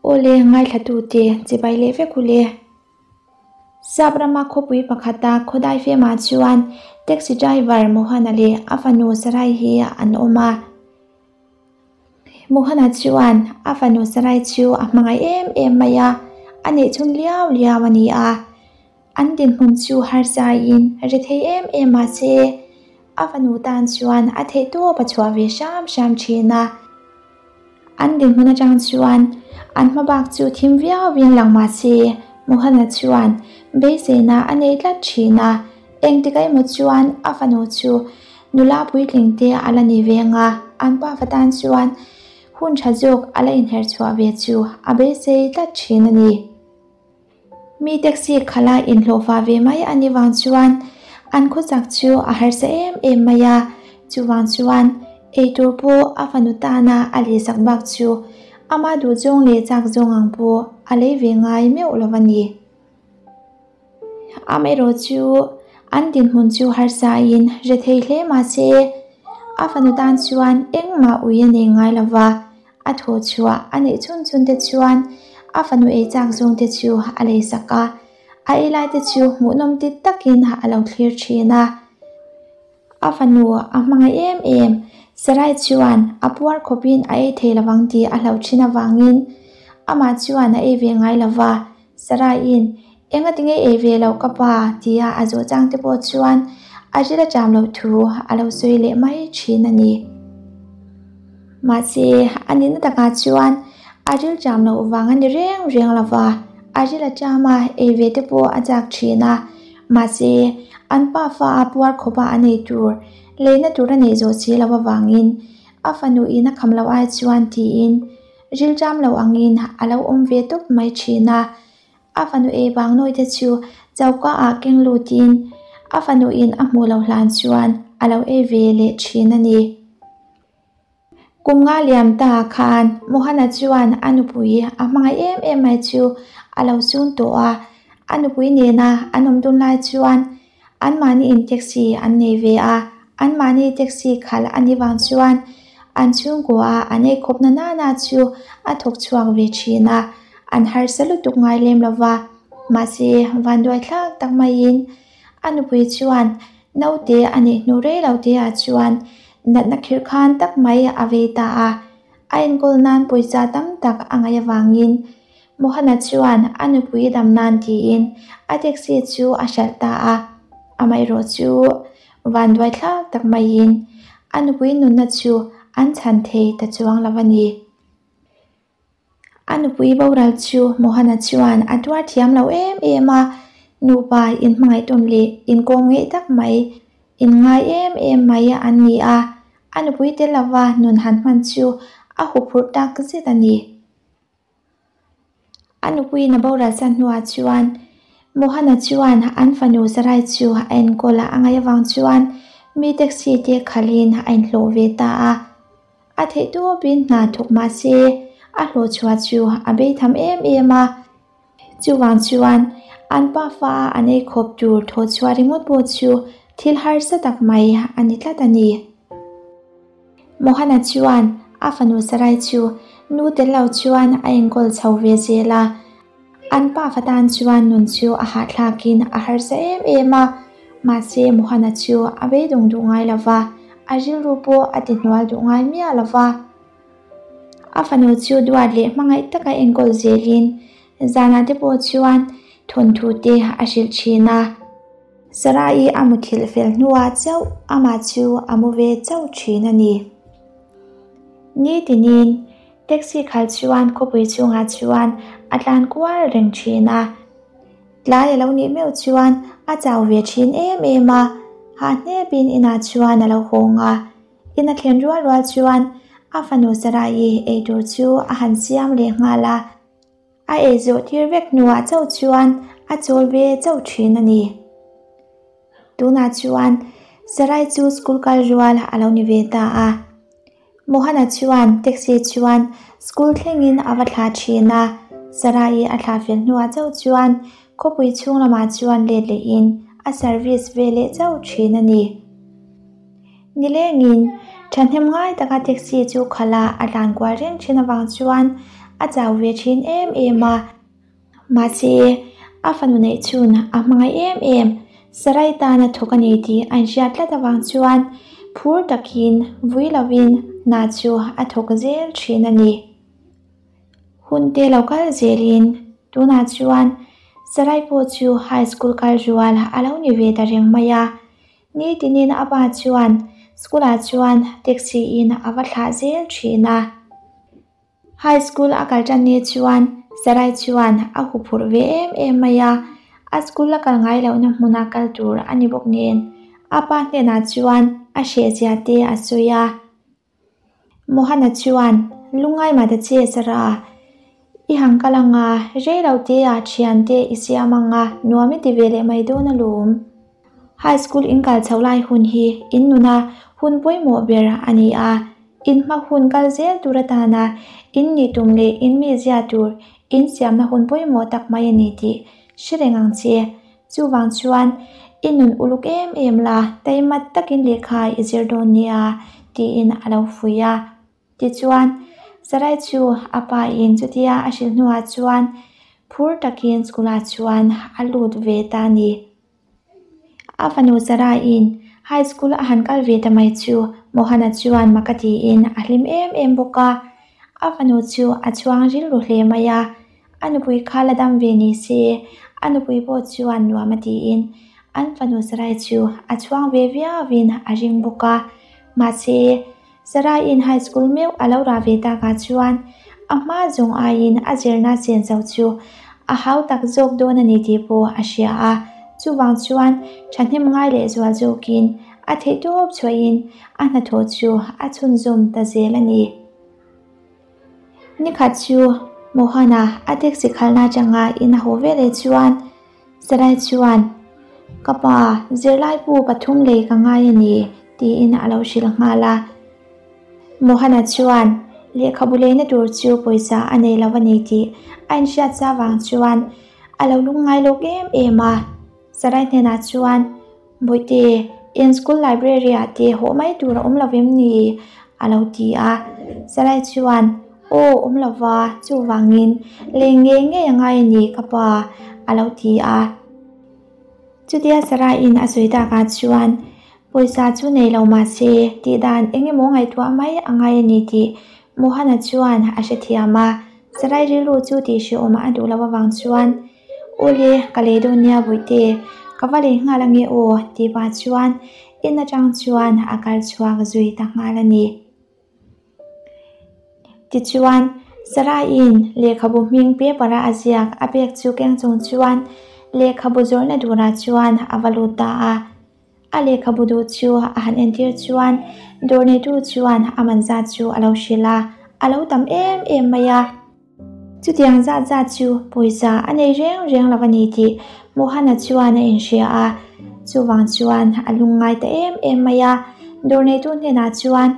Awle, ngaithlatute chibai leh vek u le. Sap rama khawpui pakhata khawdai femah chuan taxi driver Mohana leh a fanu Sarai hi an awm a. Mohana chuan a fanu Sarai chu a hmangaih em em mai a, a neih chhun liau liau a ni a. An dinhmun chu harsain ri thei em em mah se, a fanu tan chuan a theihtawp a chhuah ve hram hram thin a. An dinhmun atang chuan an hma bak chu thim viauin lang mah se, Mohana chuan beiseina a nei tlat thin a. Engtik emaw chuan a fanu chu nula puitling te a la ni ve ang a, an pafa tan chuan hun tha zawk a la inherh chhuah ve chu a beisei tlat thin a ni. Mi taxi khala inhlawhfa ve mai a ni vang chuan an khawchak chu a harsa em em mai a, chuvang chuan eitur pawh a fanu tana a lehsak bak chu ama duhzawng leh chak zawng ang pawh a lei ve ngai meuh lo a ni. Amaherawh chu an dinhmun chu harsain hre thei hle mah se a fanu tan chuan engmah ui a nei ngai lo va, A thaw chhuah a neih chhun chhun te chuan a fanu ei chak zawng te chu a lei sak a, a ei lai te chu hmuhnawm ti takin a lo thlir thin a. A fanu a hmangaih em em, Sarai chuan a puar khawpin a ei thei lovang tih a hlauh thin avangin amah chuan a ei ve ngai lo va, Saraiin Enga tinge ei ve loh ka pa? tia a zawh chang te pawh chuan a ril a cham loh thu a lo sawi leh mai thin a ni. Mahse, a nihna takah chuan a ril cham loh vang a ni reng reng lo va, a ril a cham a, ei ve te pawh a chak thin a. Mahse, an pa fa a puar khawpa a nei tur, leina tur a neih zawh si loh avangin a fanu in a kham loh ai chuan tiin ril cham lo angin a lo awm ve tawp mai thin a. A fanu ei vang nawi te chu choka ah keng lutin a fanu in a hmuh loh hlan chuan a lo ei ve leh thin a ni. Kum nga liam ta khan Mohana chuan a nupui a hmangaih em em mai chu a lo sun tawh a, a nupui nena an awm dun lai chuan anmahni in taxi an nei ve a, anmahni taxi khalh a nih vang chuan an chhungkua a an eikhawp na nana chu a thawk chhuak ve thin a, an harsa lutuk ngai lem lo va, mahse vanduai thlak tak maiin a nupui chuan naute a neih hnu rei lo te ah chuan natna khirh khan tak mai a vei ta a, a enkawl nan pawisa tam tak a ngaih avangin Mohana chuan a nupui dam nan tiin a taxi chu a hralh ta a, amaherawh chu vanduai thlak tak maiin a nupui nunna chu an chhan thei ta chuang lo a ni. A nupui boral chu Mohana chuan a tuar thiam lo em em a, nupa inhmangaihtawn leh inkawm ngeih tak mai, inngai em em mai an ni a, a nupui tel lova nun han hman chu a huphurh tak zet a ni. A nupuiin a boral san hnuah chuan Mohana chuan an fanu Sarai chu a enkawl a ngaih avang chuan mi taxi te khalhin a inhlawh ve ta a. A theih tawpin hna thawk mah se a hlawh chhuah chu a bei tham em em a. Chuvang chuan an pafa a an eikhawp tur thawh chhuah ringawt pawh chu thil harsa tak mai a ni tlat a ni. Mohana chuan a fanu Sarai chu nu tel lo chuan a enkawl chho ve zel a, an pafa tan chuan nun chu a hahthlakin a harsa em em a, mahse Mohana chu a beidawng duh ngai lo va, a rilru pawh a ti hnual duh ngai miah lo va. A fanu chu duat leh hmangaih taka enkawl zelin zanah te pawh chuan thawnthu te a hrilh thin a. Sarai a muthilh fel hnuah chauh amah chu a mu ve chauh thin a ni. Ni tinin taxi khalh chuan khawpui chhungah chuan a tlan kual reng thin a. Tlai a lo nih meuh chuan a chau ve thin em em a, hahhnepin inah chuan a lo hawng a. In a thlen rual rual chuan a fanu Sarai eitur chu a han siam leh nghal a. A ei zawh tir vek hnuah chauh chuan a chawl ve chauh thin a ni. Tunah chuan Sarai chu school kal rual a lo ni ve ta a. Mohana chuan taxi chuan school thlengin a va thlah thin a. Sarai a thlah fel hnuah chauh chuan khawpui chhung lamah chuan let lehin a service ve leh chauh thin a ni. Nilengin, thahnem ngai taka taxi chu khala a tlan kual reng thin avang chuan a chau ve thin em em a. Mahse, a fanu neih chhun a hmangaih em em, Sarai tana thawk a ni tih a inhriat tlat avang chuan phur takin vui lovin hna chu a thawk zel thin a ni. Hun te lo kal zelin tunah chuan Sarai pawh chu high school kal rual a lo ni ve ta reng mai a. Nitinin a pa chuan school ah chuan taxi in a va thlah zel thin a. High school a kal tan ni chuan Sarai chuan a huphurh ve em em mai a, a school a kal ngai lohna hmuna kal tur a ni bawk nen a pa hnenah chuan a hrehzia te a sawi a. Mohana chuan, Lungngai mah ta che Sara, i han kal ang a, rei lo te ah thiante i siam ang a, nuam i ti ve leh mai dawn alawm. High school in kal chhoh lai hun hi in nuna hun pawimawh ber a ni a, in hma hun kal zel tur atana in nih tum leh in mi zia tur in siamna hun pawimawh tak mai a ni tih hre reng ang che. Chuvang chuan i nun uluk em em la, taimat takin lehkha i zir dawn nia tiin a lo fuih a. Tichuan, Sarai chu a pa in chutia a hrilh hnuah chuan phur takin school ah chuan a lut ve ta a ni. A fanu Saraiin high school a han kal ve ta mai chu Mohana chuan mak a tiin a hlim em em bawk a. A fanu chu a chhuang rilru hle mai a, a nupui kha la dam ve ni se a nupui pawh chuan nuam a tiin an fanu Sarai chu a chhuang ve viauin a ring bawk a. Mahse, Saraiin high school meuh a lo rah ve takah chuan a hma zawng aiin a zirna chen zo chu a hau tak zawk dawn a ni tih pawh a hria a, chuvang chuan thahnem ngai leh zual zawkin a theihtawp chhuahin a hnathawh chu a chhunzawm ta zel a ni. Nikhat chu Mohan-a a taxi khalhna atanga in a haw veleh chuan Sarai chuan, Ka pa, zirlai pu pathum lei ka ngai a ni, tiin a lo hrilh nghal a. Mohana chuan lehkhabu leina tur chu pawisa a nei lo a ni tih a inhriat sa vang chuan a lo lungngai lawk em em a. Sarai hnenah chuan, Bawihte, in school library ah te hawh mai tur a awm lo vem ni? a lo ti a. Sarai chuan, Aw, awm lo va, chuvangin leng ngei ngei a ngai a ni ka pa, a lo ti a. Chutia Saraiin a sawi takah chuan pawisa chu nei lo mah se tih dan eng emaw ngaihtuah mai a ngai a ni tih Mohana chuan a hrethiam a. Sarai rilru chu tih hrehawm a duh loh avang chuan Awle, ka lei dawn nia Bawihte, ka va lei nghal ange aw tih pah chuan in atang chuan a kal chhuak zui ta nghal a ni. Tichuan, Saraiin lehkhabu hming paper a a ziak a pek chu keng chung chuan lehkhabu zawrhna turah chuan a va lut ta a. A lehkhabu duh chu a han entir chuan dawr neitu chuan a man zat chu a lo hrilh a, a lo tam em em mai a. Chutiang zat zat chu pawisa a nei reng reng lo a ni tih Mohana chuan a inhria a, chuvang chuan a lungngai ta em em mai a. Dawr neitu hnenah chuan,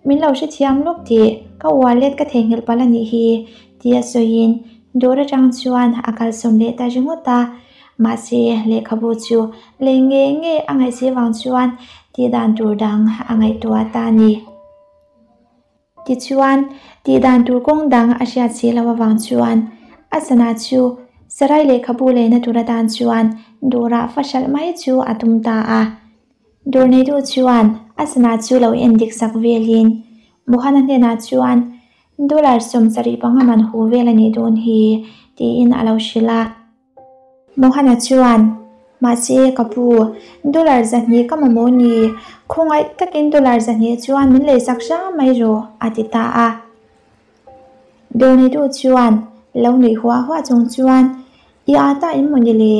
Min lo hrethiam lawk tih ka wallet ka theihnghilh palh a nih hi, tia sawiin dawr atang chuan a kalsawm leh ta ringawt a. Mahse, lehkhabu chu lei ngei ngei a ngaihsih vang chuan tihdan tur dang a ngaihtuah ta a ni. Tichuan, tihdan tur kawng dang a hriat si loh avang chuan a sana chu Sarai lehkhabu leina tur atan chuan dawrah fa hralh mai chu a tum ta a. Dawr neitu chuan a sana chu lo en dik sak velin Mohana hnenah chuan dollar 75 man hu vel a nih dawn hi tiin a lo hrilh a. Mohana chuan, Mahse, ka pu, dollar 200 ka mamawh ni, khawngaih takin dollar 200 chuan min leisak hram mai rawh, a ti ta a. Dawrneitu chuan lo nuih huah huah chung chuan, I aa ta em mawni le?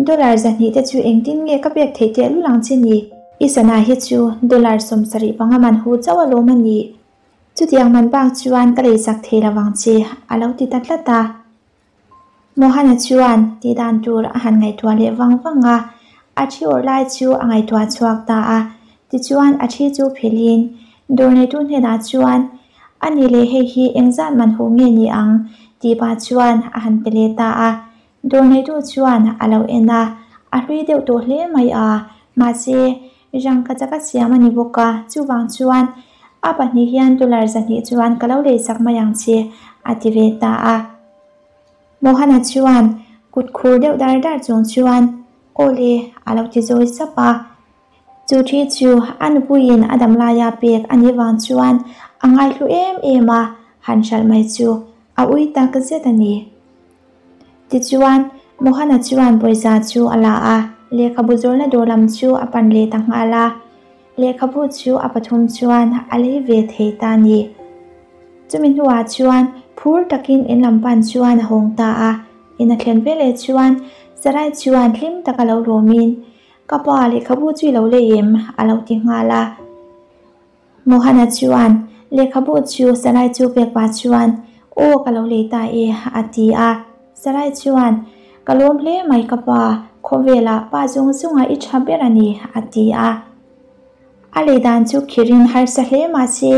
Dollar 200 te chu engtin nge ka pek theih tehlul ang che ni? I sana hi chu dollar 75 man hu chauh alawm a nih. Chutiang man bak chuan ka leisak thei lo vang che, a lo ti ta tlat a. Mohana chuan tih dan tur a han ngaihtuah leh vang vang a, a thi awrh lai chu a ngaihtuah chhuak ta a. Tichuan a thi chu phelhin dawr neitu hnenah chuan, A ni leh hei hi engzat man huh nge ni ang? tih pah chuan a han pe leh ta a. Dawr neitu chuan a lo en a, a hlui deuh tawh hle mai a, mahse rangka chaka siam a ni bawk a, chuvang chuan a pahnih hian dollar 200 chuan ka lo leisak mai ang che, a ti ve ta a. Mohan-a chuan kut khur deuh dar dar chung chuan, Aw le, a lo ti zawi sap a. Chu thi chu a nupuiin a dam laia pek a nih vang chuan a ngaihlu em em a, han hralh mai chu a ui tak zet a ni. Tichuan, Mohan-a chuan pawisa chu a la a, lehkhabu zawlna dawr lam chu a pan leh ta nghal a. Lehkhabu chu a pathum chuan a lei ve thei ta a ni. Chumi hnuah chuan phur takin in lam pan chuan a hawng ta a. In a thlen veleh chuan Sarai chuan hlim taka lo lawmin, Ka pa, lehkhabu chu i lo lei em? a lo ti nghal a. Mohana chuan lehkhabu chu Sarai chu pek pah chuan, Aw, ka lo lei ta e, a ti a. Sarai chuan, Ka lawm hle mai ka pa, khawvelah pa zawng zawngah i tha ber a ni, a ti a. A lei dan chu khirin harsa hle mah se,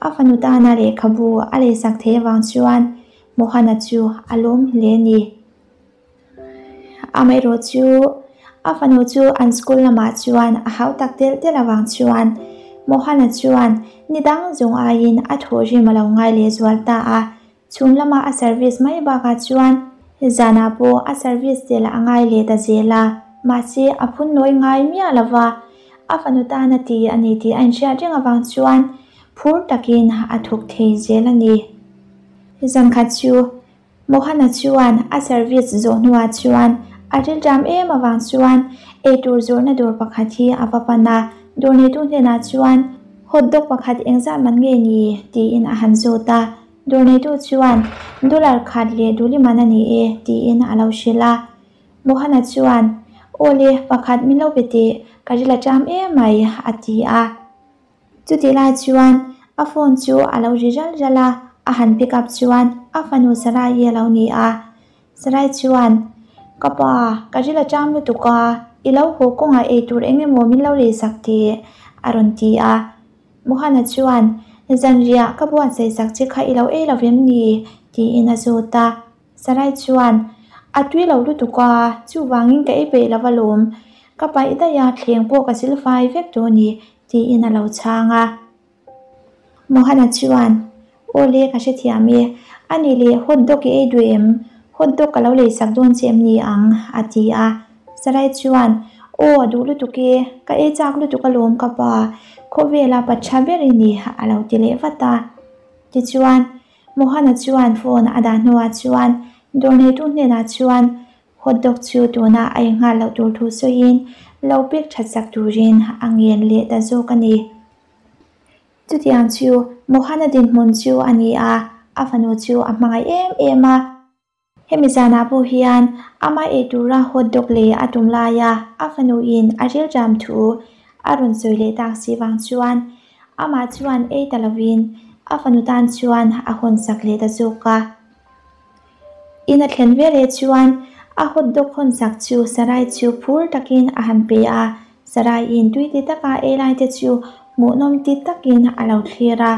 a fanu tana lehkhabu a leisak thei avang chuan Mohana chu a lawm hle a ni. Amaherawh chu a fanu chu an school lamah chuan a hau tak telh telh avang chuan Mohana chuan ni dang zawng aiin a thawhrim a lo ngai leh zual ta a, chhun lama a service mai bakah chuan zanah pawh a service tel a ngai leh ta zel a, mahse a phun nawi ngai miah lo va, a fanu tan a ti a ni tih a inhriat reng avang chuan phur takin a thawk thei zel a ni. Zankhat chu Mohana chuan a service zawh hnuah chuan a rilṭam em avang chuan eitur zawrhna dawr pakhat hi a va pan a, dawr neitu hnenah chuan hot dog pakhat engzat man nge ni tiin a han zawt a, dawr neitu chuan dollar khat leh duli man a ni e tiin a lo hrilh a. Mohana chuan Aw le, pakhat min lo be teh, ka ril a ṭam em mai a ti a. Chutih lai chuan a phone chu a lo ri ral ral a, a han pick up chuan a fanu Sarai a lo ni a. Sarai chuan, Ka pa, ka ril a ṭam lutuk a, i lo haw kawngah ei tur eng emaw min lo leisak teh, a rawn ti a. Mohana chuan, Zanriah ka buatsaih sak che kha i lo ei lo vem ni? tiin a zawt a. Sarai chuan, A tui lo lutuk a, chuvangin ka ei peih lo alawm. Ka paih daih a, thleng pawh ka zil fai vek tawh a ni, tiin a lo chhang a. Mohana chuan, Aw le, ka hrethiam e. A nih leh hot dog i ei duh em? Hot dog ka lo leisak dawn che em ni ang? a ti a. Sarai chuan, Aw, a duh lutuk e, ka ei chak lutuk alawm ka pa, khawvela pa tha ber i ni, a lo ti leh vat a. Tichuan, Mohana chuan phone a dah hnuah chuan dawr neitu hnenah chuan hot dog chu tuna a inghal loh tur thu sawiin lo pek that sak turin a ngen leh ta zawk a ni. Chutiang chu Mohana dinhmun chu a ni a, a fanu chu a hmangaih em em a. Hemi zanah pawh hian amah ei tura hot dog lei a tum laia a fanuin a rilṭam thu a rawn sawi leh tak si vang chuan amah chuan ei ta lovin a fanu tan chuan a hawn sak leh ta zawk a. In a thlen veleh chuan a hot dog hawn sak chu Sarai chu phur takin a han pe a, Saraiin tui ti taka ei lai te chu hmuhnawm ti takin a lo thlir a.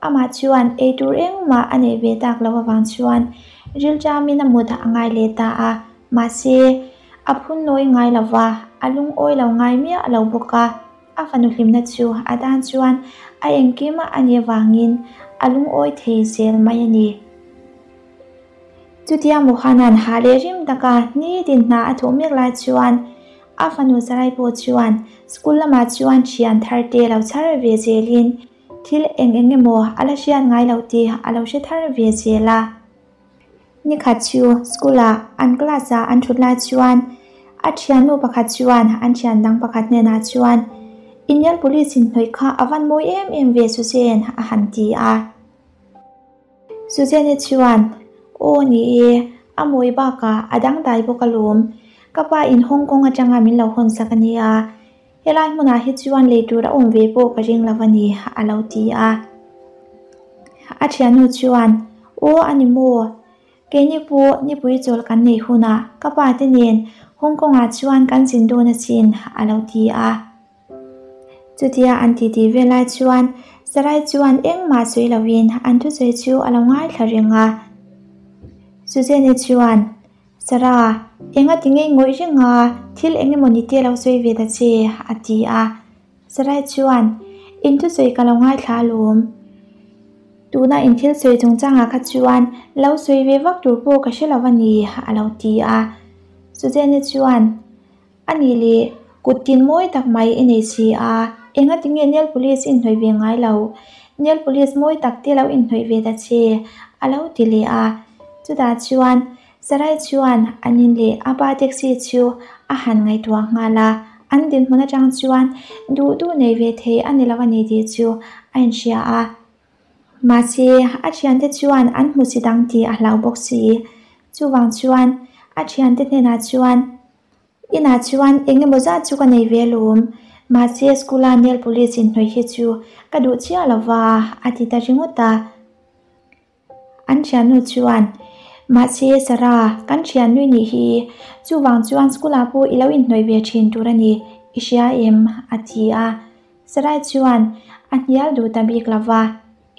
Amah chuan ei tur engmah a neih ve tak loh avang chuan rilṭamin a mut a ngai leh ta a, mahse, a phun nawi ngai lo va, a lungawi lo ngai miah lo bawk a. A fanu hlimna chu a tan chuan a engkim a nih avangin a lungawi thei zel mai a ni. Chutia Mohanan hah leh rim taka nitin hna a thawh mek lai chuan a fanu Sarai pawh chuan school lamah chuan thian thar te lo chhar ve zelin Thil eng eng emaw a la hriat ngai lo tih a lo hre thar ve zel a. Nikhat chu school ah an class ah an thut lai chuan a thiannu pakhat chuan an thian dang pakhat hnenah chuan Indian Police in hnawih kha a van mawi em em ve Suzanne a han ti a. Suzanne chuan Aw ni e, a mawi bakah a dangdai bawk alawm. Ka pa in Hong Kong atanga min lo hawn sak a nia. Helai hmunah hi chuan lei tur a awm ve pawh ka ring lo a ni, a lo ti a. A thiannu chuan, Aw a ni maw? Keini pawh nipui chawl kan neih hunah ka pa te nen Hong Kong ah chuan kan zin dawn asin, a lo ti a. Chutia an titi vel lai chuan Sarai chuan engmah sawi lovin an thusawi chu a lo ngaithla reng a. Suzanne chuan, Sarah, enga ti ngei ngawih reng a, thil eng emaw ni te lo sawi ve ta che, a ti a. Sarai chuan, In thusawi ka lo ngaithla alawm. Tuna in thil sawi chungchangah kha chuan lo sawi ve vak tur pawh ka hre lo a ni, a lo ti a. Suzanne-i chuan, A nih leh, kut tin mawi tak mai i nei si a, engati nge nail polish i inhnawih ve ngai lo? Nail polish mawi tak te lo inhnawih ve ta che, a lo ti leh a. Chutah chuan Sarai chuan an in leh a pa taxi chu a han ngaihtuah nghal a, an dinhmun atang chuan duh duh nei ve thei a ni lo a ni tih chu a inhria a. Mahse, a thiante chuan an hmu si dang tih a hlau bawk si. Chuvang chuan a thiante hnenah chuan, Inah chuan eng emaw zat chu ka nei ve alawm, mahse school-a nail polish inhnawih hi chu ka duh chiah lo va, a ti ta ringawt a. An thiannu chuan, Mahse Sarah, kan thiannui nih hi, chuvang chuan school-ah pawh i lo inhnawih ve thin tur a ni, i hria em? a ti a. Sarai chuan a hnial duh ta bik lo va,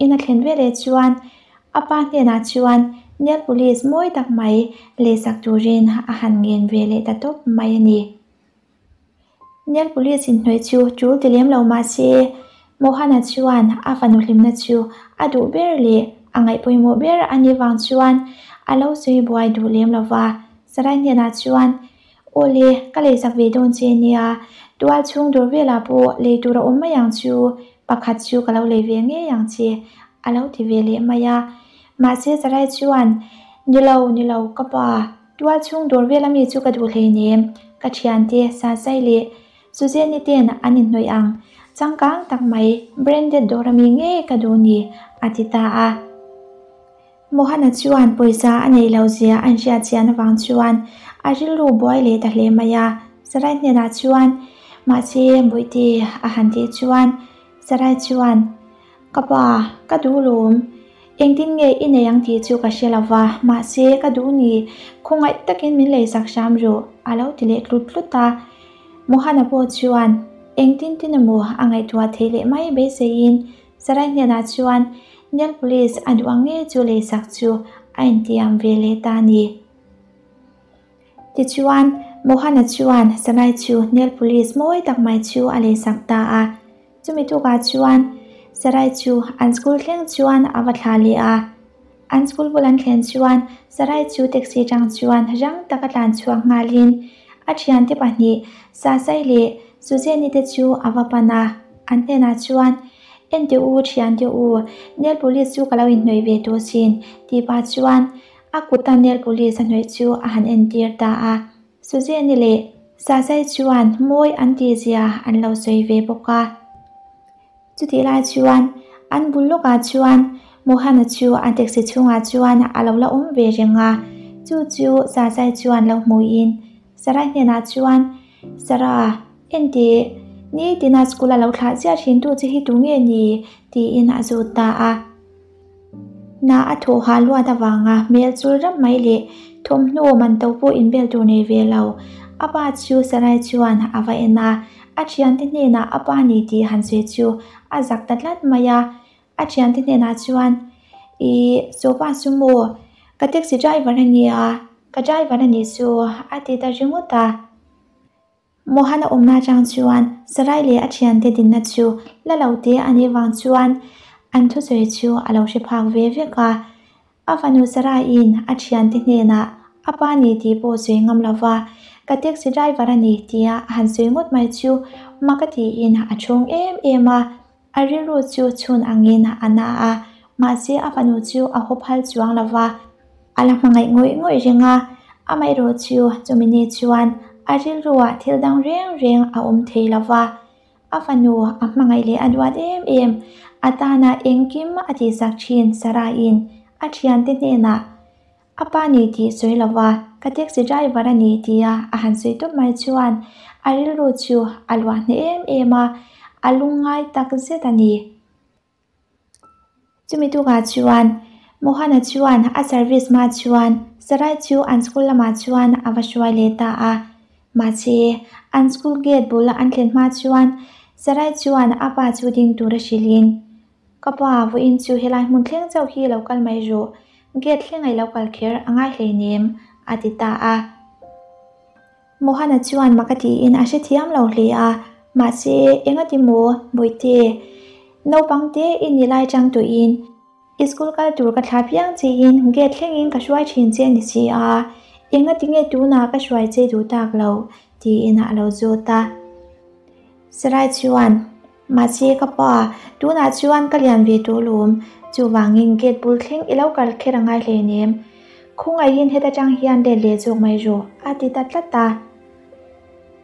in a thlen veleh chuan a pa hnenah chuan nail polish mawi tak mai lehsak turin a han ngen ve leh ta tawp mai a ni. Nail polish inhnawih chu tul ti lem lo mah se, Mohana chuan a fanu hlimna chu a duh ber leh a ngaih pawimawh ber a nih vang chuan a lo sawi buai duh lem lo va. Sarai hnenah chuan, Aw le, ka leisak ve dawn che nia, tual chhung dawr velah pawh lei tur a awm mai ang chu, pakhat chu ka lo lei ve ngei ang che, a lo ti ve leh mai a. Mahse Sarai chuan, Ni lo, ni lo, ka pa. Tual chhung dawr vel ami chu ka duh hleinem, ka thiante Sasai leh Suzanne ten an inhnawih ang, changkang tak mai branded dawr ami ngei ka duh ni, a ti ta a. Mohana chuan pawisa a neih loh zia a inhriat chian avang chuan a rilru buai leh ta hle mai a, Sarai hnenah chuan, Mahse, Bawihte, a han tih chuan Sarai chuan, Ka pa, ka duh lawm. Engtin nge i nei ang tih chu ka hre lo va, mahse ka duh ni, khawngaih takin min leisak hram rawh, a lo ti leh tlut tlut a. Mohana pawh chuan engtin tin emaw a ngaihtuah theih leh mai beiseiin Sarai hnenah chuan Nail Polish a duh ang nge chu leisak chu a intiam ve leh ta a ni. Tichuan, Mohana chuan Sarai chu Nail Polish mawi tak mai chu a leisak ta a. Chumi tukah chuan Sarai chu an school thleng chuan a va thla leh a. An school bul an thlen chuan Sarai chu taxi tang chuan rang taka tlan chhuak nghalin a thiante pahnih Sasai leh Suzanne te chu a va pan a. An hnenah chuan, Enteh u, thiante u, nail polish chu ka lo inhnawih ve tawh sin, tih pah chuan a kuta nail polish a hnawih chu a han entir ta a. Suzanne leh Sasai chuan mawi an tih zia an lo sawi ve bawk a. Chutih lai chuan an bul lawkah chuan Mohana chu a taxi chhungah chuan a lo la awm ve reng a, chu chu Sasai chuan lo hmuhin Sarai hnenah chuan, Sara, enteh, nitina school a lo thlah chiah thin tu che hi tu nge ni? tiin a zawt ta a. Hna a thawh hah luat avanga hmel chul rap mai leh thawmhnaw man to pawh inbel tur nei ve lo. A pa chu Sarai chuan a va en a, a thiante hnenah a pa ni tih han sawi chu a zak ta tlat mai a. A thiante hnenah chuan, Ih, sawpa chu maw? Ka taxi driver a nia, ka driver a nih chu a ti ta ringawt a. Mohan a awmna atang chuan Sarai leh a thiante dinna chu la lo te a nih vang chuan an thusawi chu a lo hre phak ve vek a. A fanu Saraiin a thiante hnenah a pa ni tih pawh sawi ngam lo va, ka taxi driver a ni tia a han sawi ngawt mai chu mak a tiin a chhawng em em a. A rilru chu chhun angin a na a, mahse a fanu chu a haw phal chuang lo va, a la hmangaih ngawih ngawih reng a, amaherawh chu chumi ni chuan a rilruah thil dang reng reng a awm thei lo va, a fanu a hmangaih leh a duat em em, a tana engkim a tihsak thin Sarah-in a thiante hnenah A pa ni tih sawi lo va, ka taxi driver a ni tia a han sawi tawp mai chuan a rilru chu a luah hneh em em a, a lungngai tak zet a ni. Chumi tukah chuan Mohana chuan a service hma chuan Sarai chu an school lamah chuan a va hruai leh ta a, mahse an school gate bul an thlen hma chuan Sarai chuan a pa chu ding tur a hrilhin Ka pa, vawiin chu helai hmun thleng chauh hi lo kal mai rawh, gate thleng a i lo kal kher a ngai hleinem, a ti ta a. Mohana chuan mak a tiin a hrethiam lo hle a, mahse, enga ti maw, Bawihte, naupang te i ni lai chang tuihin. I school kal tur ka thlah piang chein gate thlengin ka hruai thin che a ni si a, engatinge tunah ka hruai che duh tak lo? tiin a lo zawt a. Sarai chuan, Mahse ka pa, tunah chuan ka lian ve tawh lawm, chuvangin gate bul thleng i lo kal kher a ngai hleinem. Khawngaihin heta tang hian let leh zawk mai rawh, a ti ta tlat a.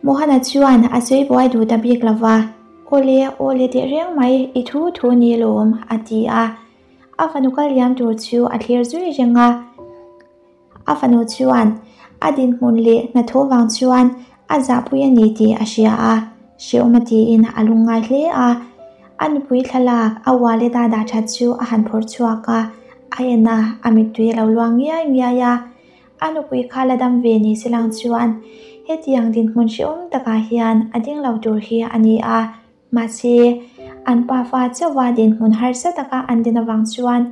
Mohana chuan a sawi buai duh ta bik lo va, Awle, awle teh reng mai, i thu thu ni lawm, a ti a. A fanu kal liam tur chu a thlir zui reng a. A fanu chuan a dinhmun leh hnathawh vang chuan a zahpui a ni tih a hria a, hrehawm a tiin a lungngai hle a. A nupui thlalak a wallet a dah that chu a han phawrh chhuak a, a en a, a mittui a lo luang ngiai ngiai a. A nupui kha la dam ve ni se lang chuan hetiang dinhmun hrehawm takah hian a ding lo tur hi a ni a. Mahse, an pafa chauha dinhmun harsa taka an din avang chuan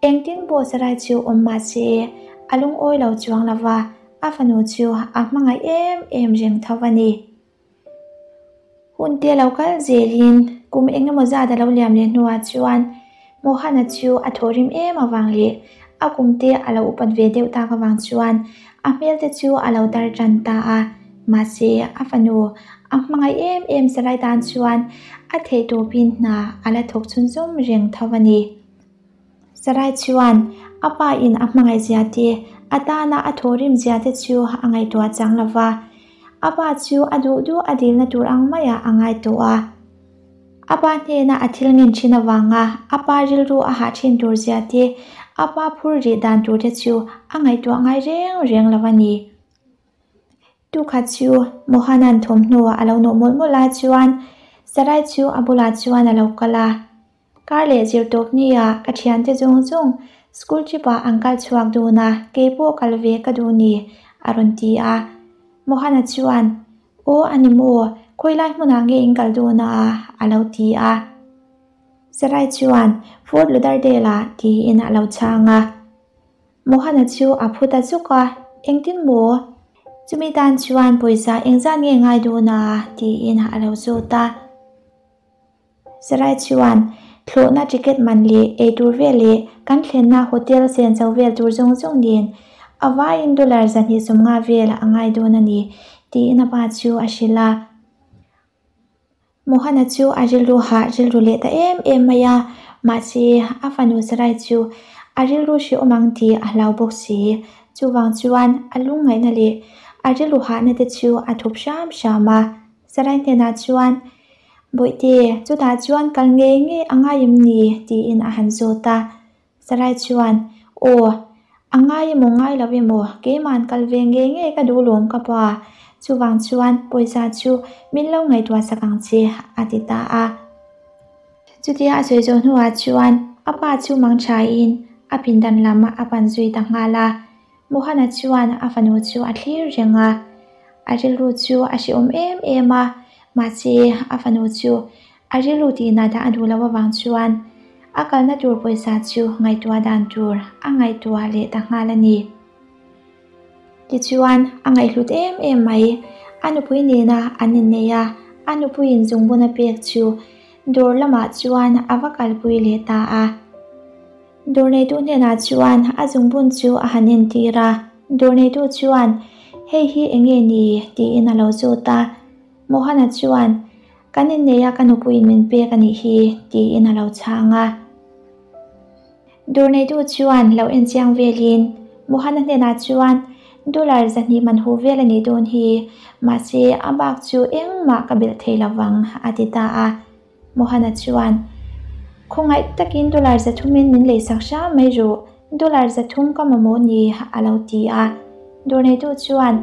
engtin pawh Sarai chu awm mah se a lungawi lo chuang lo va, a fanu chu a hmangaih em em reng tho a ni. Hun te lo kal zelin kum eng emaw zat a lo liam leh hnuah chuan Mohana chu a thawhrim em avang leh a kum te a lo upat ve deuh tak avang chuan a hmel te chu a lo tar tan ta a. Mahse, a fanu a hmangaih em em Sarai tan chuan a theih tawpin hna a la thawk chhunzawm reng tho a ni. Sarai chuan a pa in a hmangaih zia te, a tana a thawhrim zia te chu a ngaihtuah chang lo va. A pa chu a duh duh a dilna tur ang maiah a ngai tawh a. A pa hnena a thil ngen thin avanga a pa rilru a hah thin tur zia te, a pa phur rih dan tur te chu a ngaihtuah ngai reng reng lo a ni. Tukhat chu Mohanan thawmhnaw a lo nawh mawlh mawlh lai chuan Sarai chu a bulah chuan a lo kal a. Kar leh zir tawp nia ka thiante zawng zawng school trip ah an kal chhuak dawn a, kei pawh kal ve ka duh ni, a rawn ti a. Mohana chuan, Aw a ni maw, khawilai hmunah nge in kal dawn a? a lo ti a. Sarai chuan, Fort Lauderdale ah, tiin a lo chhang a. Mohana chu a phu ta zuk a, Engtin maw? Chumi tan chuan pawisa engzat nge ngai dawn a? tiin a lo zawt a. Sarai chuan thlawhna ticket man leh eitur vel leh kan thlenna hotel sen cho vel tur zawng zawng nen a vaiin dollar 250 vel a ngai dawn a ni, tiin a pa chu a hrilh a. Mohana chu a rilru hah rilru leh ta em em mai a, mahse a fanu Sarai chu a rilru hrehawm ang tih a hlau bawk si. Chuvang chuan a lungngaihna leh a rilru hahna te chu a thup hram hram a. Sarai hnenah chuan, Bawihte, chutah chuan kal ngei ngei a ngai em ni? tiin a han zawt a. Sarai chuan, Aw, a ngai emaw ngai lo emaw, keima'n kal ve ngei ngei ka duh lawm ka pa. Chuvang chuan pawisa chu min lo ngaihtuah sak ang che, a ti ta a. Chutia a sawi zawh hnuah chuan a pa chu mang thain a pindan lam a pan zui ta nghal a. Mohana chuan a fanu chu a thlir reng a, a rilru chu a hrehawm em em a, mahse a fanu chu a rilru tihna dah a duh loh avang chuan a kalna tur pawisa chu ngaihtuah dan tur a ngaihtuah leh ta nghal a ni. Tichuan a ngaihhlut em em mai, a nupui nena an innei a, a nupuiin zungbun a pek chu dawr lamah chuan a va kalpui leh ta a. Dawrneitu hnenah chuan a zungbun chu a han entir a, dawrneitu chuan, Hei hi eng nge ni? tiin a lo zawt a. Mohana chuan, Kan innei a ka nupuiin min pek a nih hi, tiin a lo chhang a. Dawrneitu chuan lo enchiang velin Mohana hnenah chuan, Dollar 200 man hu vel a nih dawn hi, mahse a bak chu engmah ka belh thei lo vang, a ti ta a. Mohana chuan, Khawngaih takin dollar 300 in min leisak hram mai ru, dollar 300 ka mamawh ni, a lo ti a. Dawrneitu chuan,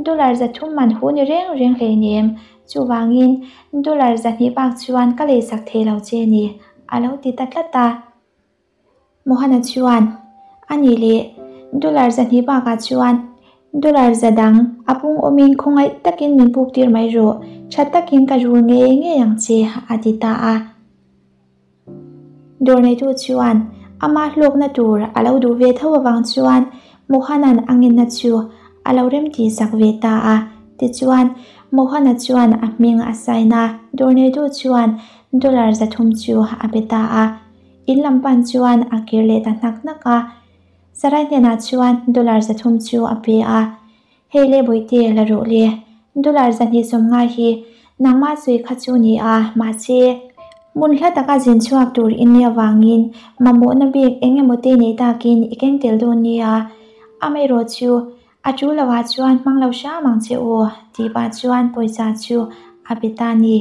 Dollar 300 man hu ni reng reng hleinem, chuvangin dollar 200 bak chuan ka leisak thei lo che ni, a lo ti ta tlat a. Mohana chuan, A nih leh, dollar 200 bakah chuan dollar 100 dang a pung awmin khawngaih takin min puk tir mai rawh, tha takin ka rul ngei ngei ang che, a ti ta a. Dawr neitu chuan ama hlawkna tur a lo duh ve tho avang chuan Mohana'n a ngenna chu a lo remti sak ve ta a. Tichuan, Mohana chuan a hming a sign a, dawr neitu chuan dollar 300 chu a pe ta a. In lam pan chuan a kir leh ta hnak hnak a. Sarai hnenah chuan dollar 300 chu a pe a. Hei le Bawihte la rawh le, dollar 250 hi nangmah sawi kha chu ni a, mahse, hmun hla taka zin chhuak tur i nih avangin mamawhna bik eng emaw te nei takin i keng tel dawn nia, amaherawhchu a tul lovah chuan hmang lo hram ang che u tih pah chuan pawisa chu a pe ta a ni.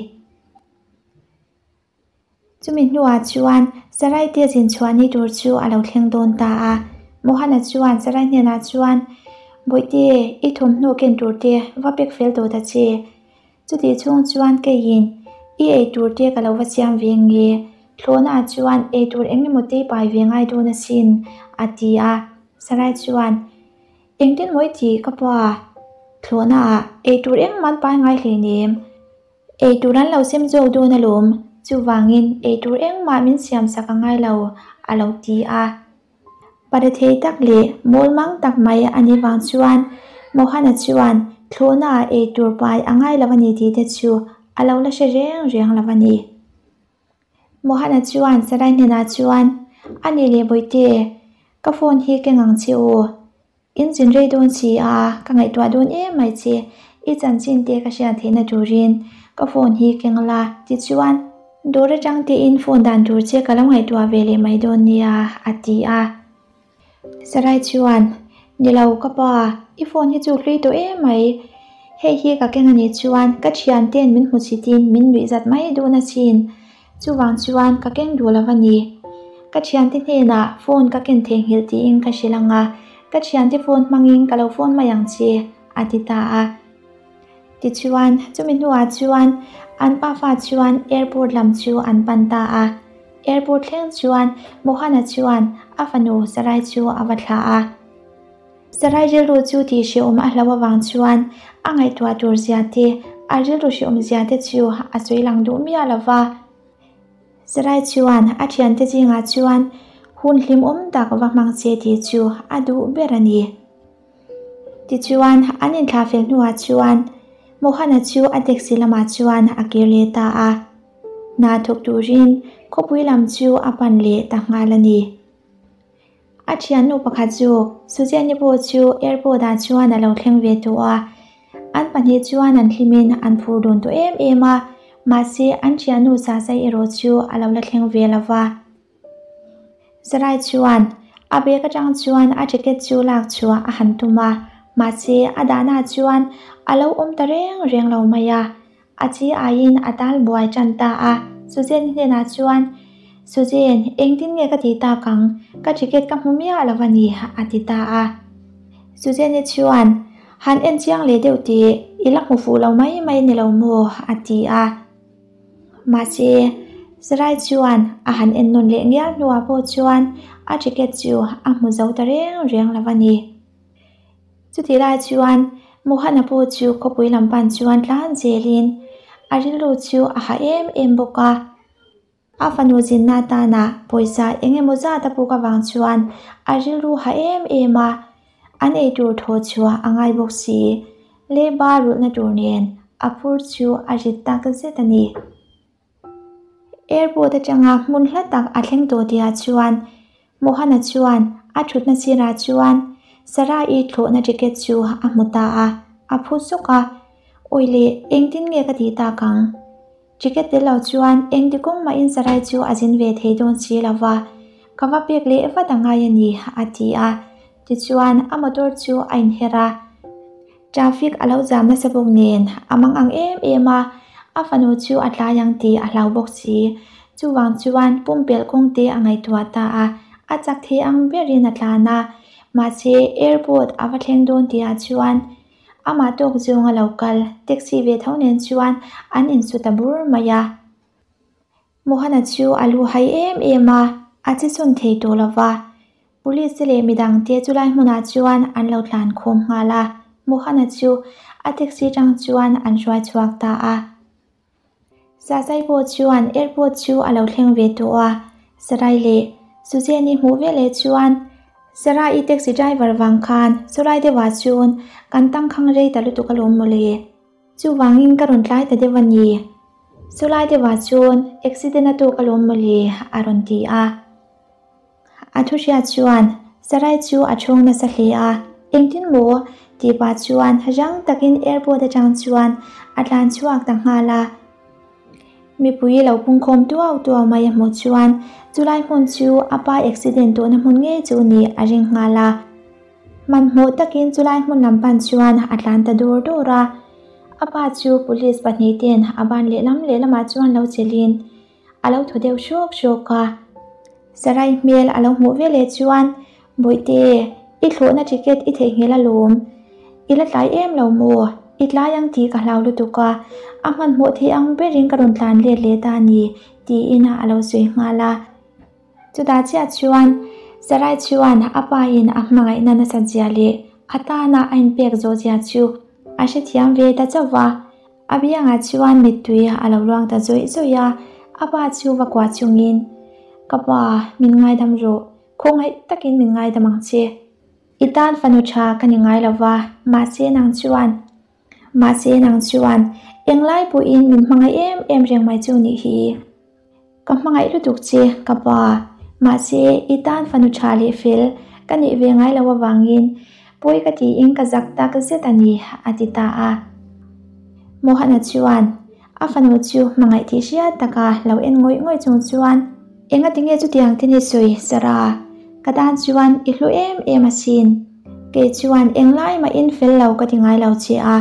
Chumi hnuah chuan Sarai te zin chhuah ni tur chu a lo thleng dawn ta a. Mohana chuan Sarai hnenah chuan, Bawihte, i thawmhnaw ken tur te va pek fel tawh ta che. Chutih chhung chuan keiin i ei tur te ka lo va siam ve nge. Thlawhnaah chuan ei tur eng emaw te i pai ve ngai dawn asin, a ti a. Sarai chuan, Engtin maw i tih ka pa? Thlawhnaah ei tur engmah an pai ngai hleinem. Eitur an lo sem zawk dawn alawm, chuvangin eitur engmah min siam sak a ngai lo, a lo ti a. Pare thei tak leh mawl mang tak mai a nih vang chuan Mohana chuan thlawhnaah eitur pai a ngai lo a ni tih te chu a lo la hre reng reng lo a ni. Mohana chuan Sarai hnenah chuan, A nih leh Bawihte, ka phone hi keng ang che u. In zin rei dawn si a, ka ngaihtuah dawn em mai che, i chanchin te ka hriat theihna turin ka phone hi keng la, tichuan dawr atang tein phone dan tur che ka lo ngaihtuah ve leh mai dawn nia, a ti a. Sarai chuan, Ni lo ka pa, i phone hi chu hlui tawh em mai, hei hi ka keng anih chuan ka thianten min hmu chhitin min nuih zat mai dawn asin, Chuvang chuan ka keng duh lo a ni. Ka thiante hnenah phone ka ken theihnghilh tiin ka hrilh ang a, ka thiante phone hmangin ka lo phone mai ang che, a ti ta a. Tichuan, chumi hnuah chuan an pafa chuan airport lam chu an pan ta a. Airport thleng chuan Mohana chuan a fanu Sarai chu a va thlah a. Sarai rilru chu tih hrehawm a hlauh avang chuan a ngaihtuah tur zia te, a rilru hrehawm zia te chu a sawi lang duh miah lo va. Sarai chuan a thiante zingah chuan hun hlimawm tak va hmang che tih chu a duh ber a ni. Tichuan, an inthlah fel hnuah chuan Mohana chu a taxi lamah chuan a kir leh ta a. Hna thawk turin khawpui lam chu a pan leh ta nghal a ni. A thiannu pakhat chu Suzanne-i pawh chu airport ah chuan a lo thleng ve tawh a, an pahnih chuan an hlimin an phur dun tawh em em a, mahse an thiannu Sasai erawh chu a lo la thleng ve lo va. Sarai chuan a bag atang chuan a ticket chu lak chhuah a han tum a, mahse a dahna chuan a lo awm ta reng reng lo mai a. A chi aiin a tal buai tan ta a, Suzanne hnenah chuan, Suzanne, engtin nge ka tih tak ang? Ka ticket ka hmu miah lo a ni, a ti ta a. Suzanne chuan, Han en chiang leh deuh tih i la hmu fuh lo mai mai ni lo maw? a ti a. Mahse, Sarai chuan a han en nawn leh ngial hnuah pawh chuan a ticket chu a hmu zo ta reng reng lo a ni. Chutih lai chuan Mohana pawh chu khawpui lam pan chuan tlan zelin a rilru chu a ha em em bawk a. A fanu zinna atana pawisa eng emaw zat a puk avang chuan a rilru ha em em a, an eitur thaw chhuah a ngai bawk si. Lehba rulhna tur nen a phur chu a rit tak zet a ni. Airport atanga hmun hla tak a thleng tawh tihah chuan Mohana chuan a thutna sirah chuan Sarah-i thlawhna ticket chu a hmu ta a, a phu suk a, Awi le, engtin nge ka tih tak ang? Ticket tel lo chuan engti kawng mahin Sarai chu a zin ve thei dawn si lo va, ka va pek leh vat a ngai a ni, a ti a. Tichuan a motor chu a inher a. Traffic a lo zam nasa bawk nen a mang ang em em a, a fanu chu a tlai ang tih a hlau bawk si. Chuvang chuan pumpelh kawng te a ngaihtuah ta a, a chak thei ang berin a tlan a. Mahse, airport a va thleng dawn tihah chuan amah tawk zawng a lo kal, taxi ve tho nen chuan an insu ta bur mai a. Mohana chu a lu hai em em a, a che chhun thei tawh lo va. Police te leh midang te chulai hmunah chuan an lo tlan khawm nghal a, Mohana chu a taxi tang chuan an hruai chhuak ta a. Sasai pawh chuan airport chu a lo thleng ve tawh a, Sarai leh Suzanne-i hmuh veleh chuan Sarai-i taxi driver vang khan chulai deuhah chuan kan tangkhang rei ta lutuk alawm mawle. Chuvangin ka rawn tlai ta deuh a ni. Chulai deuhah chuan accident a tawk alawm mawle a rawn ti a. A thu hriat chuan Sarai chu a ṭhawng nasa hle a, Engtin maw? tih pah chuan rang takin airport aṭang chuan a tlan chhuak ta nghal a. Mipui lo pungkhawm tuau tuau mai a hmuh chuan chulai hmun chu a pa accident tawhna hmun ngei chu nih a ring nghal a. Hmanhmawh takin chulai hmun lam pan chuan a tlan ta dur dur a. A pa chu police pahnihten a ban lehlam lehlamah chuan lo chelhin a lo thaw deuh hrawk hrawk a. Sarai hmel a lo hmuh veleh chuan, Bawihte, i thlawhna ticket i theihnghilh alawm. I la tlai em lo maw? I tlai ang tih ka hlau lutuk a, a hmanhmawh thei ang berin ka rawn tlan let leh ta a ni, tiin a lo sawi nghal a. Chutah chiah chuan Sarai chuan a pa in a hmangaihna nasat zia leh a tana a inpek zawh zia chu a hrethiam ve ta chauh va. A biangah chuan mittui a lo luang ta zawih zawih a, a pa chu va kuah chungin, Ka pa, min ngaidam rawh, khawngaih takin min ngaidam ang che. I tan fanu tha ka ni ngai lo va, mahse nang chuan, mahse nang chuan englai pawhin min hmangaih em em reng mai chu nih hi. Ka hmangaih lutuk che, ka pa. Mahse, i tan fanu tha leh fel ka nih ve ngai lo avangin pawi ka tiin ka zak tak zet a ni, a ti ta a. Mohana chuan a fanu chu hmangaih tih hriat taka lo en ngawih ngawih chung chuan, Enga tinge chutiang te ni sawi, Sarah? Ka tan chuan i hlu em em asin. Kei chuan englai mahin fel lo ka ti ngai lo che a,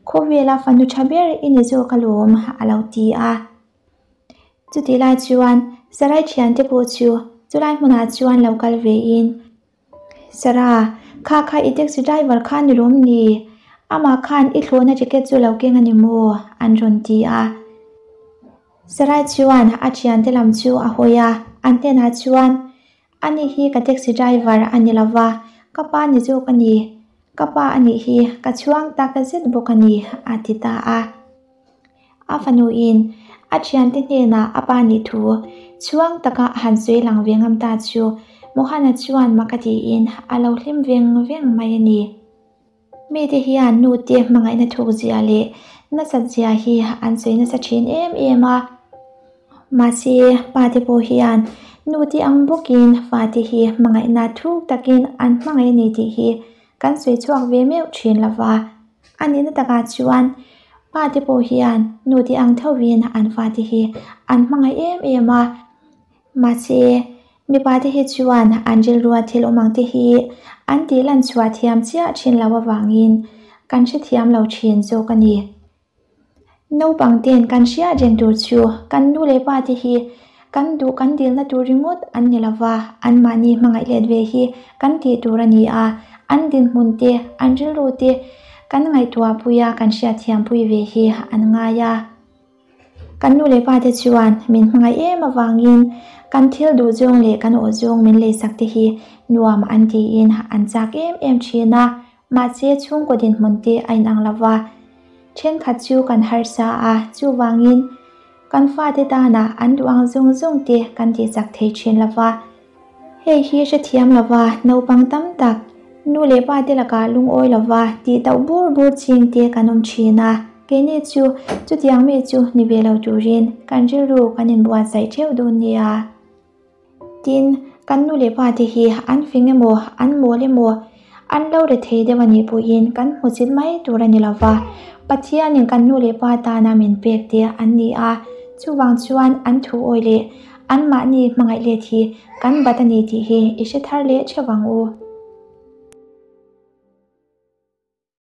khawvela fanu tha ber i ni zawk alawm, a lo ti a. Chutih lai chuan Sarai thiante pawh chu chulai hmunah chuan lo kal vein, Sara, kha kha i taxi driver kha ni lawm ni? Amah khan i thlawhna ticket chu lo keng a ni maw? an rawn ti a. Sarai chuan a thiante lam chu a hawi a, an hnenah chuan, Ani hi ka taxi driver a ni lova, ka pa ni zawk a ni. Ka pa a nih hi ka chhuang tak zet bawk a ni, a ti ta a. A fanuin a thiante hnenah a pa nih thu chhuang taka a han sawi lang ve ngam ta chu Mohana chuan mak a tiin a lo hlim veng veng mai a ni. Mite hian nute hmangaihna thuk zia leh nasat zia hi an sawi nasa thin em em a. Mahse, pate pawh hian nute ang bawkin fate hi hmangaihna thuk takin an hmangaih a ni tih hi kan sawi chhuak ve meuh thin lo va. A nihna takah chuan pate pawh hian nute ang thovin an fate hi an hmangaih em em a. Mahse, mipate hi chuan an rilrua thil awm ang te hi an tih lan chhuah thiam chiah thin lo avangin kan hrethiam lo thin zawk a ni. Naupang ten kan hriat reng tur chu kan nu leh pa te hi kan duh kan dilna tur ringawt an ni lova, anmahni hmangaih let ve hi kan tih tur a ni a, an dinhmun te, an rilru te kan ngaihtuahpui a, kan hriatthiampui ve hi an ngai a. Kan nu leh pa te chuan min hmangaih em avangin kan thil duh zawng leh kan awh zawng min leisak te hi nuam an tiin an chak em em thin a, mahse chhungkaw dinhmun te a inang lo va, thenkhat chu kan harsa a, chuvangin kan fate tana an duh ang zawng zawng te kan tihchak thei thin lo va. Hei hi hrethiam lova naupang tam tak, nu leh pa te lakah lungawi lova tih tauh bur bur ching te kan awm thin a, keini chu chutiang mi chu ni ve lo turin kan rilru kan inbuatsaih theuh dawn nia. Tin, kan nu leh pa te hi an fing emaw, an mawl emaw, an lo rethei deuh a nih pawhin kan hmu chit mai tur a ni lova, Pathianin kan nu leh pa tana min pek te an ni a, chuvang chuan an thu awi leh Anmahni hmangaih let hi kan bat a ni tih hi i hre thar leh theuh ang u.